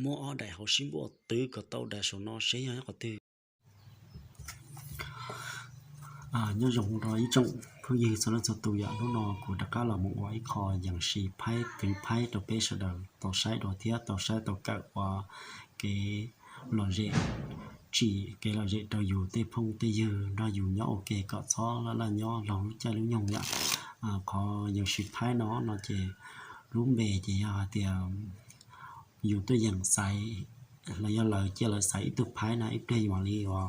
Muab ob daim hauv sib npuaj twv kom tau daim saum no seb yog qhov twg. Nyob zoo rau ib tsoom phooj ywg txhua leej txhua tus yom, hnub no kuv rov qab los mus ua ib qho yees sib phaib twv phaib rau peb sawv daws tau saib dua thiab tau saib tau kawm ua kev lom zem, tsim kev lom zem rau yus tej phooj tej ywg nrog yus nyob ua ke kom txhob laj laj nyob laug lub caij lub nyoog yom. Qhov yees sib phaib no no ces lub npe ces yog hais tias yus tuaj yeem xaiv los yog lawv cia lawv xaiv ib tug phaib na, ib pliag yus mam li ua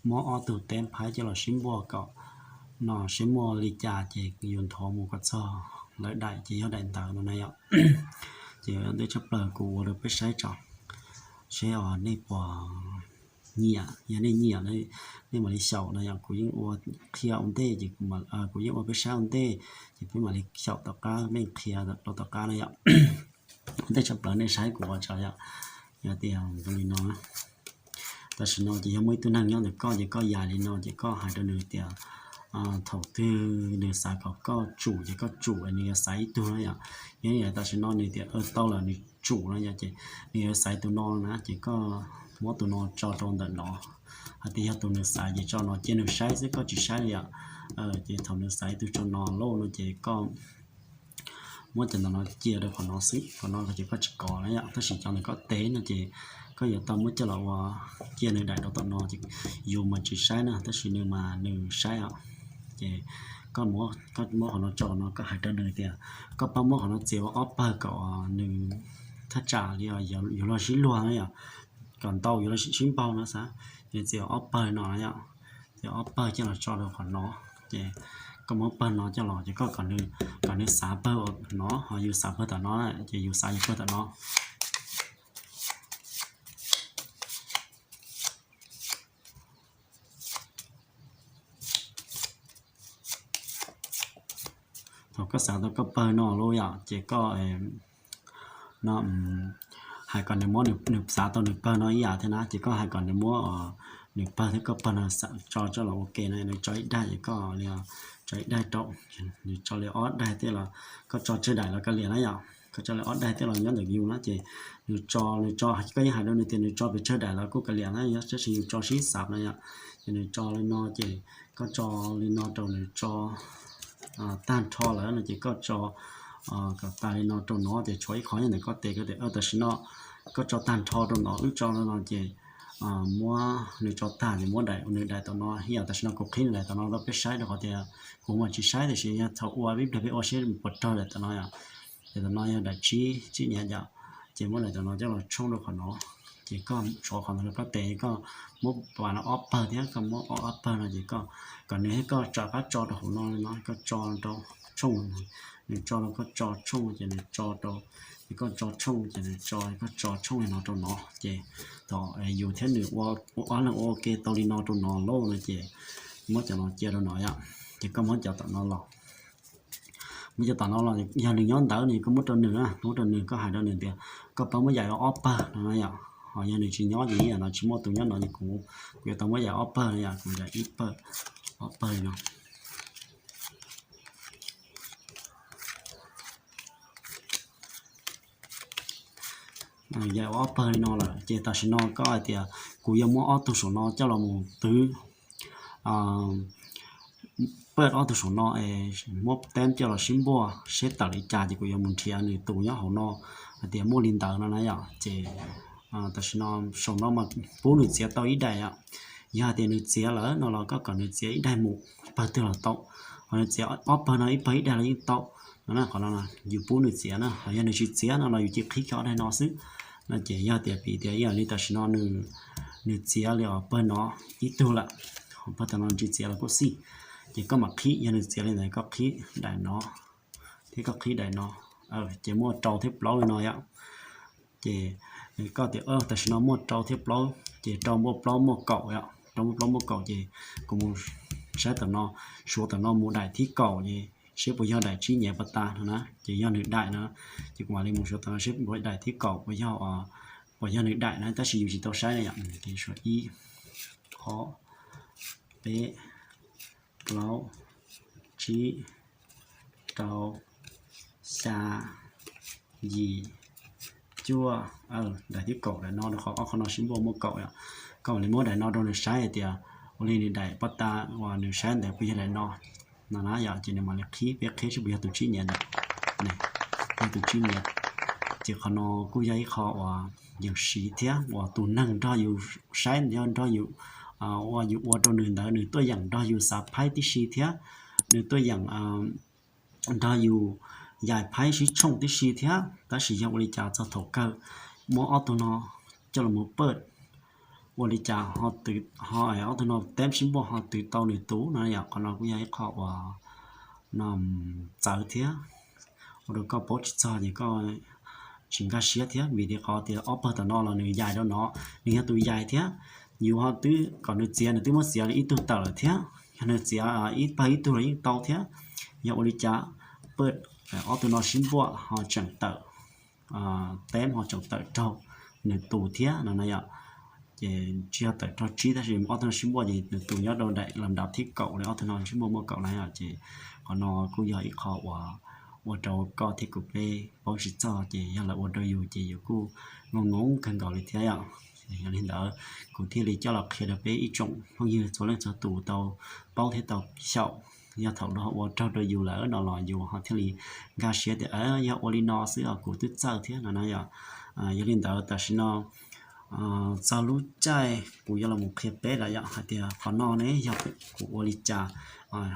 muab ob tug teb phaib coj los sib npuaj kom no seb muaj li cas ces yus nthuav mus kom txog lawv daim ces yog daim ntawd no na yom. Ces ua ntej tshaj plaws kuv ua rau peb saib tso, seb os nej puas nyiam, yog nej nyiam nej mam li xyaum no yom. Kuv yeej ua qhia ua ntej ces kuv yeej ua peb saib ua ntej, ces peb mam li xyaum tom qab, peb qhia rau tom qab na yom. Ua ntej tshaj plaws nej saib kuv ua tso yom, yog tias zoo li no. Tam sim no ces yog muaj ib tug neeg nyob ntawm koj ces koj yaim li no ces koj hais rau nws tias thaum twg nws xav kom koj tsum ces koj tsum, nws yuav xaiv ib tug na yom. Yog tam sim no nws tias tau lawm nws tsum no yom, ces nws yuav xaiv tus no na, ces koj muab tus no tso rau ntawm no. Hais tias yog tus nws xaiv ces tso no cia nws saib xwb, koj tsis saib li yom. Ces thaum nws xaiv tus tso no lauj no ces koj muab cov ntawm no cia rau qhov no xwb, qhov no ces koj tsis kov na yom, tab sis cov ntawm koj teb no ces koj yuav tau muab coj los ua cia nws daim rau tom no ces yus mas tsis saib na, tab sis nws mas nws saib os. Ces koj muab qhov no tso no koj hais rau nws tias koj pab muab qhov no txiav ua ob pawg kom nws thaj tsam li yuav luag sib luag na yom, kom ntau yuav luag sib npaug no xav, ces txiav ob pawg no na yom, txiav ob pawg coj los tso rau qhov no. Ces koj muab pawg no coj los ces koj kom nws xav pawg no, ho yus xav pawg tom no, ces yus xav yus pawg tom no. Thaum koj xav tau koj pawg no lauj yom, ces koj no hais kom nws muab nws xav tau nws pawg no ib yam thiab na, ces koj hais kom nws muab nws pawg thiab koj pawg no tso coj los ua ke no, nws tso ib daim ces koj li tso ib daim rau, nws tso li ob daim tej los koj tso tsawg daim los kav liam na yom, koj tso li ob daim tej los nyob ntawm yus na, ces nws tso nws tso koj yeej hais rau nws tias nws tso pes tsawg daim los kuj kav liam na, tab sis yus tso sib xav no yom. Ces nws tso li no ces koj tso li no rau nws tso tag nrho lawm no ces koj tso kom tas li no rau no ces tshuav ib qho nyob ntawm koj tes, koj tias tam sim no koj tso tag nrho rau no, wb tso no ces muab nws tso tag ces muab daim nws daim tom no, ib yam tam sim no kuv qhib nws daim tom no rau peb saib rau qhov tias kuv mas tsis saib tiam sis yog thaum ua ib pliag peb ua seb puas raug daim tom no yom. Ces tom no yog daim tsib tsib nyiam yom, ces muab daim tom no coj los tshooj rau qhov no, ces koj tshuav qhov ntawd rau koj tes, koj muab pas no ob pawg thiab koj muab ob ob pawg no ces koj kom nws thiab koj rov qab tso rau hauv no li no, koj tso rau tshooj, nws tso rau koj tso tshooj ces nws tso rau, ces koj tso tshooj ces nws tso, koj tso tshooj li no rau no ces thaum yus thiab nws ua ob leeg ua ua ke tau li no rau no lauj no ces muab cov no cia rau no yom, ces koj muab cov tom no los, muab cov tom no los yog nws nyob ntawd no koj muab rau nws na, muab rau nws koj hais rau nws tias koj pab muab yaim ua ob pawg no yom, ho yog nws tsis nyob ces ib yam no tsis muaj tus nyob no ces kuv, kuv yuav tau muab yaim ob pawg no yom, kuv yaim ib pawg, ob pawg li no. Yaim ua ob pawg li no lawm ces tam sim no koj hais tias kuv yuav muab ob tug saum no coj los mus twv, pab ob tug saum no es muab teb coj los sib npuaj seb tawm li cas ces kuv yuav mus nrhiav nws tus nyob hauv no hais tias muaj li ntawd no na yom. Ces tam sim no saum no mas pub nws txiav tau ib daim yom. Yog hais tias nws txiav lawm no los koj kom nws txiav ib daim mus, pawg twg los tau, ho nws txiav ob pawg no ib pawg ib daim los yeej tau no na. Qhov no yus pub nws txiav na, ho yog nws tsis txiav no los yus cia qhib kiag ob daim no xwb. No ces yog tias piv tias ib yam li tam sim no nws txiav li os pawg no ib tug lawm, pawg tam no nws tsis txiav los kuj xij, ces koj mam qhib, yog nws txiav li ntawd koj qhib daim no thiab koj qhib daim no, ces muaj rau thiab plaub li no yom. Ces koj tias tam sim no muaj rau thiab plaub, ces rau muaj plaub muaj kaum yom, rau muaj plaub muaj kaum ces kuv mus saib tam no, suav tam no mus daim thib kaum ces seb puas yog daim tsib nyiam pas tas no na, ces yog nws daim na, ces kuv mam li mus suav tam no seb puas daim thib kaum puas yog, puas yog nws daim na, tab sis yus tsis tau saib na yom. Ces suav ib, ob, peb, plaub, tsib, rau, xya, yim, cuaj, daim thib kaum daim no rau qhov ob qhov no sib npuaj muaj kaum yom. Koj mam li muab daim no rau nws saib hais tias ua li nws daim pov tas uas nws saib ntawd puas yog daim no no na yom. Ces nws mam li qhib, peb qhib seb puas yog tus tsib nyiam ntawd, yog tus tsib nyiam. Ces qhov no kuj yog ib qho uas yeej siv thiab uas tus neeg nrog yus saib, nrog yus, uas yus ua rau nws ntawd nws tuaj yeem nrog yus xav phaib tib si thiab nws tuaj yeem nrog yus yais phaib sib tshooj tib si thiab. Tab sis yog ua li cas txog thaum kawg muab ob tug no coj los mus pawj, ua li cas ho ob tug no teeb sib npuaj ho twv tau nws tus no yom. Qhov no kuj yog ib qho uas no txawv thiab ua rau koj paub tsis txog ces koj tsis nkag siab thiab, vim li qhov tias ob pawg tom no los nws yais rau no, nws yog tus yais thiab, yus ho twb kom nws txiav, nws twb muab txiav li ib tug tawm lawm thiab, yog nws txiav ib pawg ib tug los yeej tau thiab. Yog ua li cas pawj ob tug no sib npuaj ho tseem tawm, teeb ho tseem tawm raug nws tus thiab no na yom. Ces tsis yog tawm raug tsib tab sis ob tug no sib npuaj ces nws tus nyob rau daim las nrab thib kaum li, ob tug no sib npuaj muaj kaum na yom. Ces qhov no kuj yog ib qho uas ua rau koj thiab kuv peb paub tsis txog, ces yog lawv ua rau yus ces yus kuj ngoo ngoo kawg nkaus li thiab yom. Yog li ntawd kuv thiaj li coj los qhia rau peb ib tsoom phooj ywg txhua leej txhua tus tau paub thiab tau xyaum. Yog thaum ua raug rau yus lawm no los yus ho thiaj li nkag siab tias yog ua li no xwb os, kuv twb txawj thiab no na yom. Yog li ntawd tam sim no txog lub caij kuv yuav los mus qhia peb lawm yom, hais tias qhov no ne yog kuv ua li cas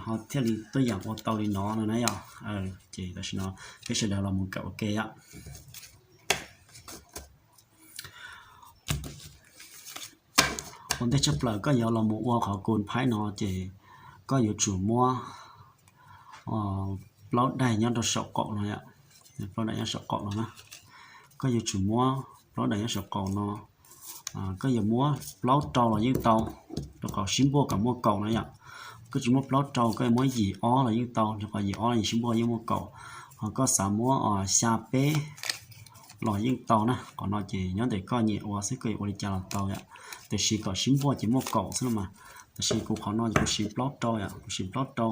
ho thiaj li tuaj yeem ua tau li no no na yom. Ces tam sim no peb sawv daws los mus kawm ua ke yom. Ua ntej tshaj plaws koj yuav los mus ua qhov kus phaib no ces koj yuav tsum muab plaub daim nyob rau saum qaum no, plaub daim nyob saum qaum no na. Koj yuav tsum muab plaub daim nyob saum qaum no, koj yuav muab plaub rau los yeej tau, rau qhov sib npuaj kom muaj kaum no yom. Koj tsis muab plaub rau, koj yuav muab yim ob los yeej tau, rau qhov yim ob los yim sib npuaj yeej muaj kaum. Ho koj xav muab xya peb los yeej tau na. Qhov no ces nyob ntawm koj nyiam ua xwb, koj yuav ua li cas los tau yom. Tiam sis kom sib npuaj ces muaj kaum xwb no mas. Tiam sis kuv qhov no ces kuv siv plaub rau yom, kuv siv plaub rau.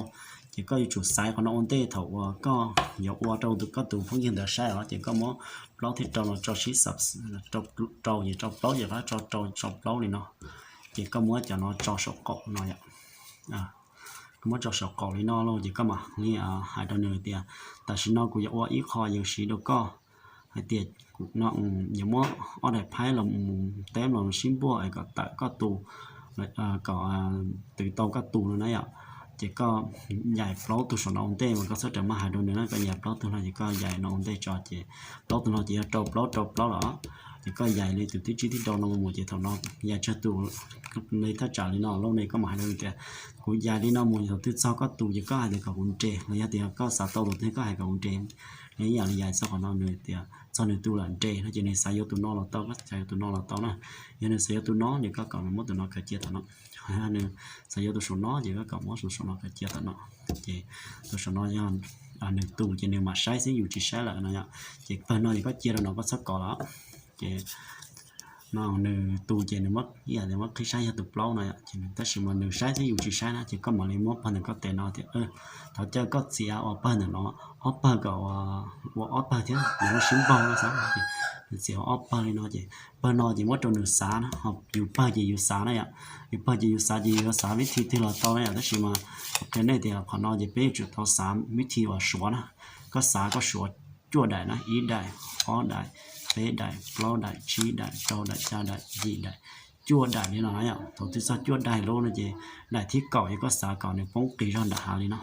Ces koj yuav tsum xaiv qhov no ua ntej thaum uas koj yuav ua rau koj tus phooj ywg ntawd saib os, ces koj muab plaub thiab rau no tso sib xav, rau ces tso plaub, ces koj tso rau tso plaub li no. Ces koj muab cov no tso saum qaum no yom. Koj muab tso saum qaum li no lauj, ces koj mam li hais rau nws tias tam sim no kuv yuav ua ib qho yees siv rau koj, hais tias kuv no yuav muab ob daim phaib los mus teb los sib npuaj es kom tawm koj tus, kom twv tau koj tus no na yom. Ces koj yais plaub tug saum no ua ntej mas koj txhob rawm maj hais rau nws na, koj yais plaub tug no ces koj yais no ua ntej tso, ces plaub tug no ces yog rau plaub rau plaub los. Ces koj yais li tus thib tsib thib rau no mus ces thaum no yais tsawg tus li thaj tsam li no lauj ne, koj mam hais rau nws tias kuv yais li no mus thaum twg txog koj tus ces koj hais tias kom kuv nres, los yog tias koj xav tau tus twg koj hais kom kuv nres. Yog ib yam li yais txog qhov no nws tias txog nws tus lawm nres no ces nws xav yuav tus no los tau, koj xav yuav tus no los tau na. Yog nws xav yuav tus no ces koj kom nws muab tus no khaws cia tom no. Yog nws xav yuav tus saum no ces koj kom muab tus saum no khaws cia tom no. Ces tus saum no yog nws tus ces nws mam saib xwb, yus tsis saib lawm no yom. Ces pawg no ces koj cia rau no koj txhob kov lawm. Ces no nws tus ces nws muab ib yam li muab qhib saib yog tus plaub no yom, ces tab sis mas nws saib xwb yus tsis saib na, ces koj mam li muab pawg ntawm koj tes no tias thov caw koj txiav ua pawg ntawm no ob pawg kom ua ob pawg thiab nws lub sib npaug no xav, nws txiav ua ob pawg li no ces pawg no ces muab rau nws xav na, ho yus pawg ces yus xav na yom. Yus pawg ces yus xav ces yus yuav xav vib thi twg los tau na yom, tab sis mas qhia nej tias qhov no ces peb yuav tsum tau xav vib thi uas suav na. Koj xav koj suav cuaj daim na, ib daim, ob daim, peb daim, plaub daim, tsib daim, rau daim, xya daim, yim daim, cuaj daim li no na yom. Thaum twg txog cuaj daim lawm no ces daim thib kaum ces koj xav kom nws poob qis zog nram hav li no.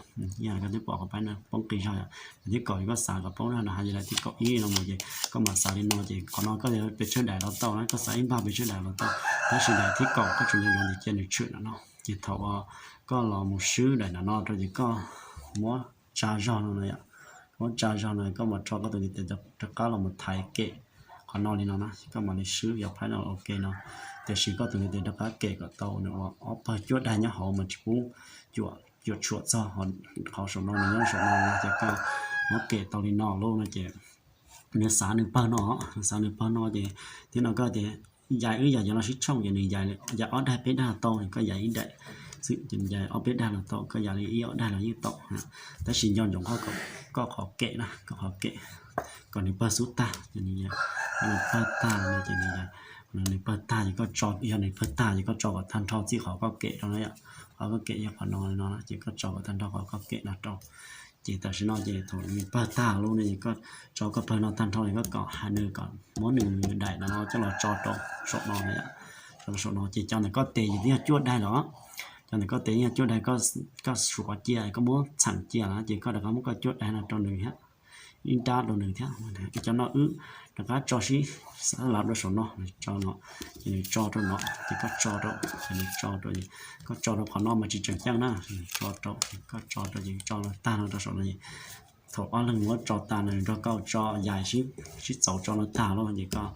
Yog koj twb pom qhov pab no poob qis zog yom, daim thib kaum ces koj xav kom poob zog nram hav, ces daim thib kaum ib no mus ces koj mam xav li no ces qhov no koj yuav pes tsawg daim los tau na, koj xav ib npag pes tsawg daim los tau, tab sis daim thib kaum koj tsuas nyob nrov ntawd cia nws tshwm no. Ces thaum koj los mus swb daim nram no rau ces koj muab tsa zog no no yom, muab tsa zog no koj mam rho koj tus ntiv tes rov qab los mus thaiv kem qhov no li no na, koj mam li swb yog phaib no ok no. Tiam sis koj tus ntiv tes rov qab kem kom tau nws ua ob pawg cuaj daim nyob hauv mas tsis pub cuam, cuam tshuam txog qhov saum no, nws nyob saum no no ces koj muab kem tau li no lauj no ces nws xav nws pawg no, nws xav nws pawg no ces tib no koj tias yais wb yog cov no sib tshooj ces nws yais ob daim peb daim tau, koj yais ib daim, xwb, ces nws yais ob peb daim los tau, koj yais li ib ob daim los yeej tau. Tab sis nco ntsoov koj qhov kem na, koj qhov kem kom nws pawg xub tag, ces nws pawg tag no ces nws, nws pawg tag ces koj tso, yog nws pawg tag ces koj tso kom tag nrho txij qhov koj kem rau na yom. Qhov koj kem yog qhov no no ces koj tso kom tag nrho qhov koj kem no rau. Ces tam sim no ces thaum nws pawg tag lawm no ces koj tso koj pawg no tag nrho ces koj kom hais nws kom muab nws daim no coj los tso rau saum no na yom. Tso rau saum no ces cov ntawm koj tes ces twb yog cuaj daim los, cov ntawm koj tes yog cuaj daim, koj suav cia, koj muab txheem cia lawm ces koj rov qab muab koj cuaj daim no rau nws thiab, ib nrab rau nws thiab. Cov no wb rov qab tso sib xav lab rau saum no, tso no, ces nws tso rau no, ces koj tso rau, ces nws tso rau, koj tso rau qhov no mas tsis tseem ceeb na, tso rau, koj tso rau ces tso tag no rau saum no. Thaum ob leeg muab tso tas no nws nrog koj tso yais sib txaus tso no tag lawm ces koj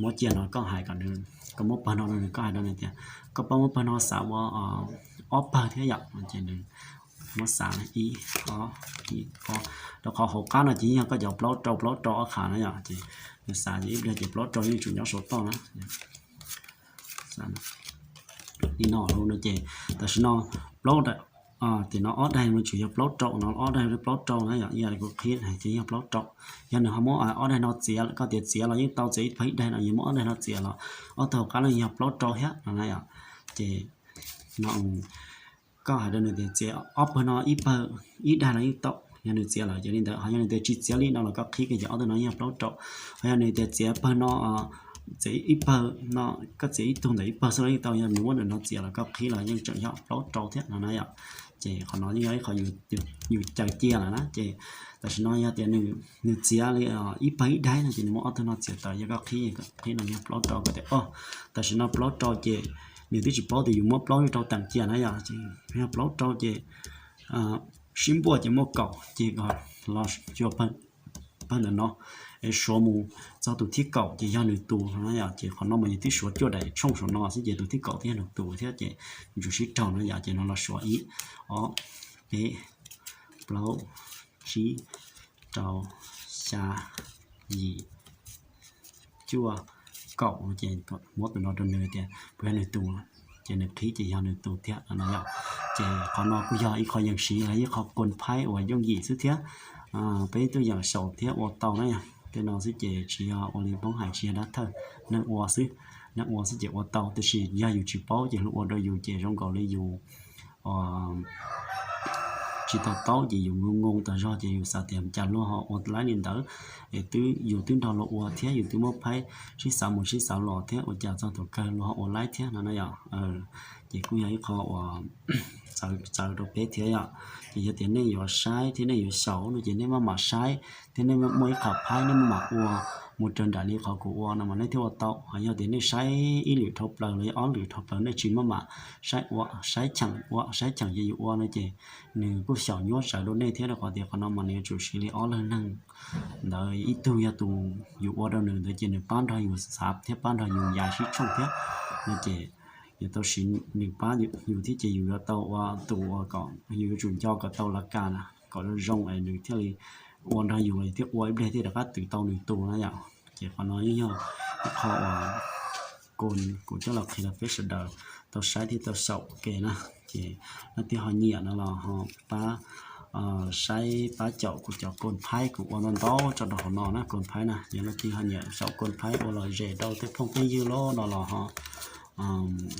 muab cia no koj hais kom nws, koj muab pawg no rau nws, koj hais rau nws tias koj paub muab pawg no xav ua ob pawg thiab yom, ces nws muab xav ib, ob, ib, ob, rau qhov hauv qab no ces yog koj cov plaub rau plaub rau ob qha na yom, ces nws xav ces ib pliag ces plaub rau yeej tsum nyob saum toj na. Li no lawm no ces tam sim no plaub, tim no ob daim no tsuas yog plaub rau no, ob daim plaub rau na yom, ib yam li kuv qhia ces yog plaub rau. Yog nws ho muab ob daim no txiav, koj tias txiav los yeej tau, txiav ib pawg ib daim no, yog muab ob daim no txiav los ob tug hauv qab no yog plaub rau thiab no na yom. Ces no koj hais rau nws tias txiav ob pawg no ib pawg ib daim no yeej tau, yog nws txiav lawm ces li ntawd. Ho yog nws tias tsis txiav li no los koj qhib kiag ces ob tug no yog plaub rau. Ho yog nws tias txiav pawg no, txiav ib pawg no, koj txiav ib tug ntawm ib pawg xwb los yeej tau, yog nws muab ntawm no txiav los koj qhib los yeej tseem yog plaub rau thiab no na yom. Ces qhov no yeej yog ib qho yus caw cia lawm na. Ces tam sim no yog tias nws txiav li ib pawg ib daim no ces nws muab ob tug no txiav tawm, yog koj qhib, qhib no yog plaub rau, koj tias o, tam sim no plaub rau ces nws twb tsis paub tias yus muab plaub rau teem cia na yom. Ces yog plaub rau ces sib npuaj ces muaj kaum ces los cuag pawg ntawm no es suav mus txog tus thib kaum ces yog nws tus no yom. Ces qhov no mas yus twb suav cuaj daim tshooj saum no xwb ces tus thib kaum twb yog nws tus thiab ces nws tsum sib raug no yom. Ces no los suav ib, ob, peb, plaub, tsib, rau, xya, yim, cuaj, kaum no ces muab tus no rau nws tias puas yog nws tus, ces nws qhib ces yog nws tus thiab no yom. Ces qhov no kuj yog ib qho yees siv los ib qho kos phaib uas yooj yim xwb thiab. Peb tuaj yeem xyaum thiab ua tau na yom. Tej no xwb ces tsis yog ua li Hmoob hais tsis yog dab thawj, neeg ua xwb. Neeg ua xwb ces ua tau, tiam sis yog yus tsis paub ces luag ua rau yus ces zoo nkaus li yus tsis to taub ces yus ngoo ngoo tas zog ces yus xav tias cas luag ho ua laib li ntawd, es twb yus twb nrog luag ua thiab yus twb muab phaib sib xav mus sib xav los thiab ua cas txog thaum kawg luag ho ua laib thiab no na yom. Ces kuj yog ib qho uas txawv rau peb thiab yom. Ces yog tias nej yuav saib thiab nej yuav xyaum no ces nej maj mam saib thiab nej muaj ib qho phaib nej maj mam ua mus raws nraim li qhov kuv ua no mas nej thiaj ua tau. Ho yog tias nej saib ib lwm dhau plaws los yog ob lwm dhau plaws nej tsis maj mam saib ua, saib cheem ua, saib cheem ces yus ua no ces nws kuj xyaum nyuaj tsawv rau nej thiab, rau qhov tias qhov no mas nws yuav tsum siv li ob leeg neeg ntawd, ib tug yog tus yus ua rau nws ntawd ces nws pab nrog yus xav thiab pab nrog yus yais sib tshooj thiab no ces yus tau siv nws pab yus thiab ces yus yuav tau ua tus uas kom yus yuav tsum nco kom tau lav kas na, kom zoo zoo es nws thiaj li ua nrog yus thiab ua ib pliag thiaj rov qab twv tau nws tus na yom. Ces qhov no yeej yog ib qho uas kuv coj los qhia rau peb sawv daws tau saib thiab tau xyaum ua ke na. Ces leej twg ho nyiam no los ho pab saib pab caum kuv cov kos phaib kuv ua ntau ntau tso rau hauv no na, kos phaib na. Yog leej twg ho nyiam xyaum kos phaib ua lom zem rau tej phooj tej ywg los no los ho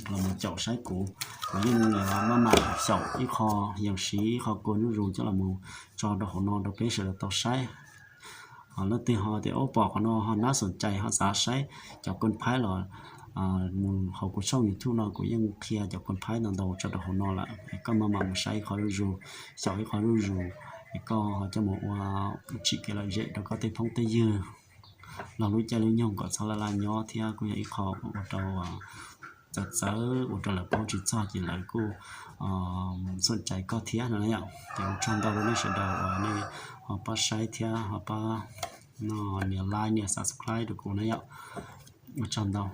los mus caum saib kuv. Kuv yeej maj mam xyaum ib qho yees siv ib qho kos zuj zus coj los mus tso rau hauv no rau peb sawv daws tau saib. Leej twg ho tias ub pom qhov no ho nab xoom cai ho xav saib cov kos phaib los mus hauv kuv tshooj YouTube no kuv yeej qhia cov kos phaib ntau ntau tso rau hauv no lawm, es koj maj mam mus saib ib qho zuj zus, xyaum ib qho zuj zus, es koj ho coj mus ua tsim kev lom zem rau koj tej phooj tej ywg los lub caij lub nyoog kom txhob laj laj nyob thiab kuj yog ib qho ua rau txawv txawv ua rau lawv paub tsis txog ces lawv kuj xoom cai koj thiab no na yom. Ces ua tsaug ntau rau nej sawv daws uas nej ho pab saib thiab ho pab nias like nias subscribe rau kuv na yom. Ua tsaug ntau.